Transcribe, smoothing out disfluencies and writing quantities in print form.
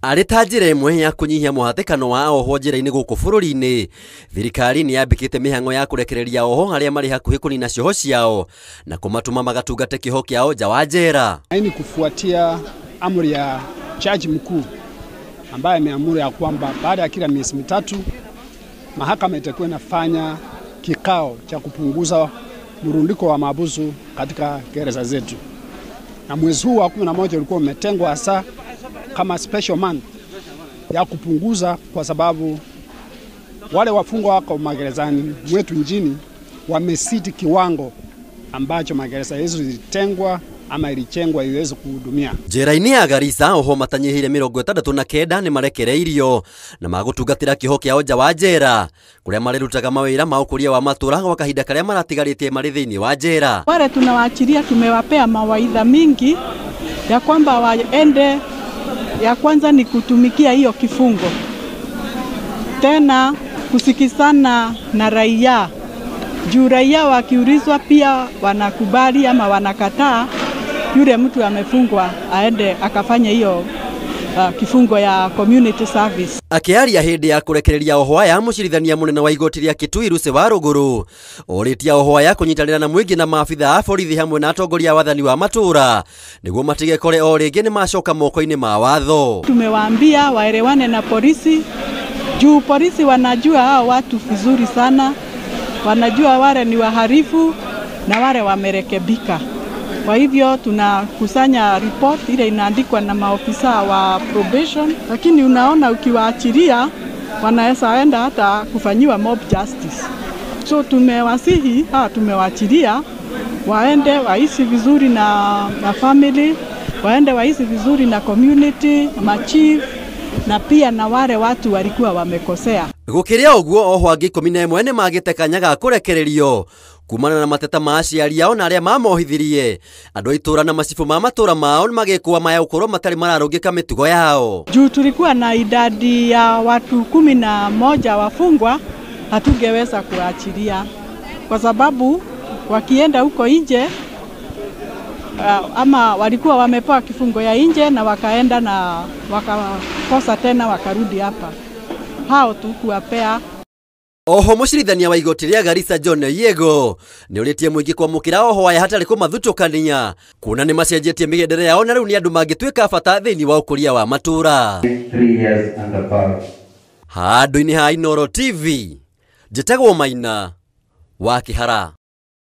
Arĩ ta njĩra ĩmwe ya kũnyihia mũhatĩkano wa ohwo njĩra-inĩ gũkũ bũrũri-inĩ, thirikari nĩ yambĩkĩte mĩhang'o ya kũrekereria ohwo arĩa marĩ hakuhĩ kũnina cioho ciao na kũmatũma magatungate kĩoho kĩao nja wa njera. Hii ni kufuatia amri ya jaji mkuu ambaye ameamuru ya kwamba baada ya kila miezi 3 mahakama itakuwa inafanya kikao cha kupunguza mrundiko wa mahabusu katika gereza zetu. Na mwezi huu wa 11 ulikuwa umetengwa hasa kama special month ya kupunguza, kwa sababu wale wafungwa wako magerezani mwetu nchini wamesiti kiwango ambacho magereza hizo zilitengwa ama ilijengwa iweze kuhudumia. Njera-inĩ ya Garissa oho matanyihĩire 69 nĩ marekereirio na magũtungatĩra kĩoho kĩao nja wa njera kũrĩa marĩrutaga mawĩra ma ũkũria wa matũra gwa kahinda karĩa maratigarĩtie marĩ thĩinĩ wa njera. Wale tunawaachilia tumewapea mawaidha mingi ya kwamba waende, ya kwanza ni kutumikia hiyo kifungo, tena kusikizana na raia, juu raia wakiulizwa pia wanakubali ama wanakataa yule mtu amefungwa aende akafanye hiyo kifungo ya community service. Akiaria hindi ya kurekereria oho aya, mucirithania munene wa igoti ria Kitui Lucy Waruguru oritie oho aya kunyitanira na mwingi na maabitha a borithi hamwe na atongoria a wathani wa matura niguo matigekore o ringi ni macoka moko-ini ma watho. Tumewaambia waelewane na polisi, juu polisi wanajua hao watu vizuri sana, wanajua wale ni wahalifu na wale wamerekebika. Kwa hivyo tunakusanya report ile inaandikwa na maofisa wa probation, lakini unaona ukiwaachilia wanaweza enda hata kufanyiwa mob justice. So tumewasihi, tumewaachilia waende waishi vizuri na family, waende waishi vizuri na community, machief na pia na wale watu walikuwa wamekosea. Gũkĩrĩ ũguo oho angĩ 11 nĩ magĩte kanya ga kũrekererio kumana na mateta ma aciari ao na arĩa mamohithirie. Andũ a itũra na macibũ ma matũra mao nĩmagĩkũa maya gũkorwo matarĩ mararũngĩka mĩtugo yao. Juu tulikuwa na idadi ya watu 11 wafungwa, hatungeweza kuachilia kwa sababu wakienda huko nje ama walikuwa wamepewa kifungo ya nje na wakaenda na wakakosa tena wakarudi hapa, hao tu kuwapea. Oho mucirithania wa igoti rĩa Garissa John Yego nĩũrĩtie mũingĩ kwamũkĩra oho aya hatarĩ kũmathutũkania kuona nĩ macenjetie mĩgendere yao na rĩu nĩ andũ mangĩtuĩka bata thĩinĩ wa ũkũria wa matũra. 3 years and above. Handũ-inĩ ha Inooro TV, njĩtagwo Maina wa Kĩhara.